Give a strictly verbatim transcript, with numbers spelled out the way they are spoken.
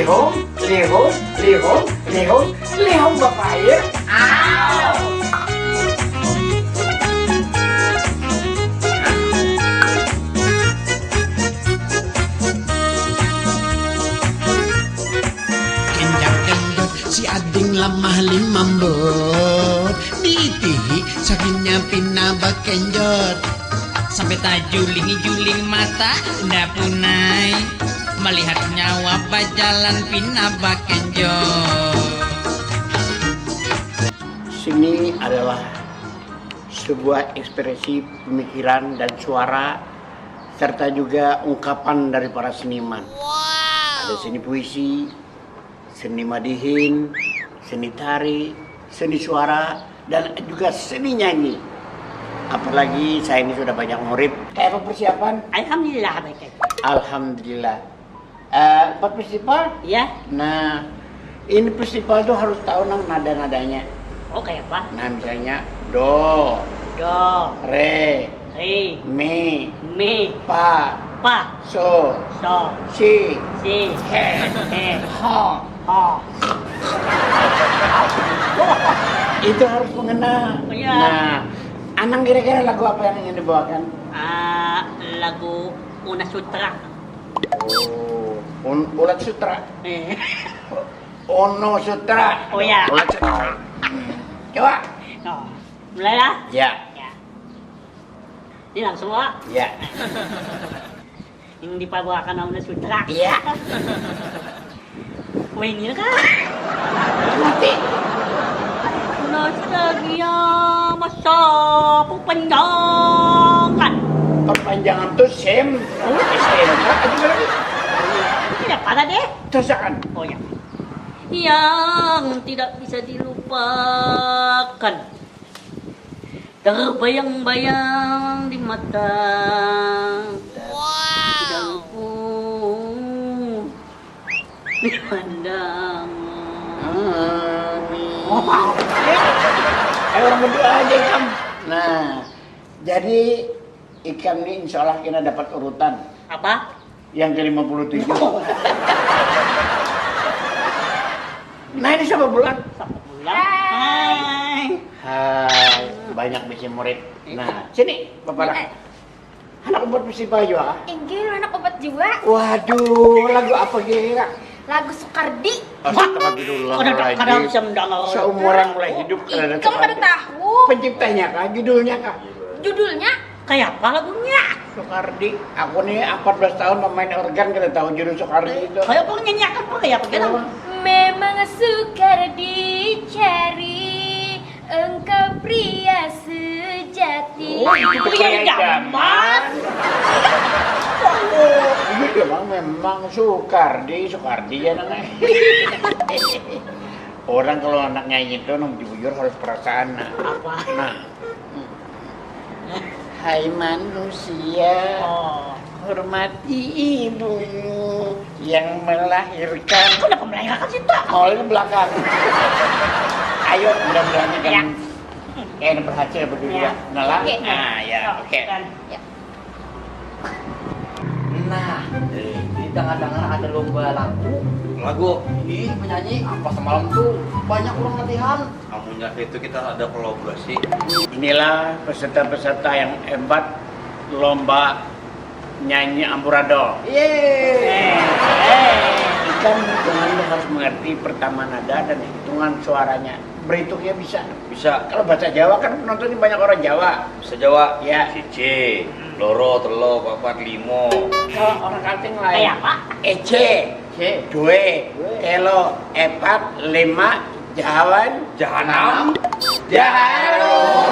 Lihum, lihum, lihum, lihum, lihum bapair. Au. Kenjang-kenjut si ading lamah limambut. Diitihi sakinya pina bakenjot. Sampai tajuling-juling mata nda punai. Malihat nyawa bajalan pina bakenjot. Seni adalah sebuah ekspresi pemikiran dan suara serta juga ungkapan dari para seniman. Ada seni puisi, seni madihin, seni tari, seni suara, dan juga seni nyanyi. Apalagi saya ini sudah banyak murid. Kayak apa persiapan? Alhamdulillah baik aja. Alhamdulillah. Eh, empat festival? Ya, Nah, ini festival tuh harus tahu nang nada-nadanya. Oh kayak apa? Nah, misalnya do, Do, re, re, mi, me, pa, pa, so, so, si, si, he, he, ho. ho. Itu harus mengena. Iya. Nah, Anang kira-kira lagu apa yang ingin dibawakan? Ah, lagu Una Sutra. Oh, un, ulat sutra. Eh, Ono sutra. Oh, iya. Ulat sutra. Hmm. Coba. No. Mulai lah. Ya, Ya. Ini langsung lah. ya. Yang dipabawakan Una Sutra. Iya. Wah ini kan. Nanti. Nostalgia masa perpanjangan. Perpanjangan tuh sem. Oh, S M K aja berarti. Tidak pada deh. Teruskan. Oh ya. Yang tidak bisa dilupakan. Terbayang-bayang di mata. Tidak luput dipandang. Amin. Ayo orang berdoa aja ikam. Nah, jadi ikam nih insya Allah kena dapat urutan Apa? yang ke lima puluh tujuh. Nah ini siapa bulan? Siapa bulan? Hai. Hai, banyak bisi murid. Nah, sini Bapak. Anak empat festival juga kah? Inggih, anak obat jiwa. Waduh, lagu apa kira? Lagu Sukardi. Astagfirullahaladzim. Kada bisa mendengar. Seumuran mulai hidup kada ada Ikam kada Sukardi. Tahu. Penciptanya kah? Judulnya kah? Judulnya Kayak apa lagunya? Sukardi. Aku nih empat belas tahun pemain organ kada tahu judul Sukardi itu. Kayak apa nyanyi apa kayak apa gitu? Memang Sukardi cari engkau pria sejati. Oh, itu pria idaman. Iya memang memang Sukardi, Sukardi ya namanya. Orang kalau anak nyanyi itu nang bujur-bujur harus perasaan nah. Apa? Nah. Hai manusia, Oh. Hormati ibumu yang melahirkan. Kenapa melahirkan situ? Mau lagi belakang. Ayo, mudah-mudahan Ya. kan kayak berhasil berdua. Ya. Nah lah. Oke. Ah ya, oke. Kan. Nah, Eh, ini dengar-dengar ada lomba lagu. Lagu, Ih, penyanyi apa semalam tuh banyak orang latihan. amunnya itu kita ada kolaborasi. inilah peserta-peserta yang hebat lomba nyanyi amburadul. Yeay. Ikan hitungan lu harus mengerti pertama nada dan hitungan suaranya. Berhitungnya bisa. Bisa, Kalau bahasa Jawa kan penontonnya banyak orang Jawa. bisa Jawa. Ya. Siji, loro, telu, papat, limo. Kalau orang Kalteng lain. Kayak apa? Ece, due, telo, epat, lima, jawan, Jahanam. jaharum.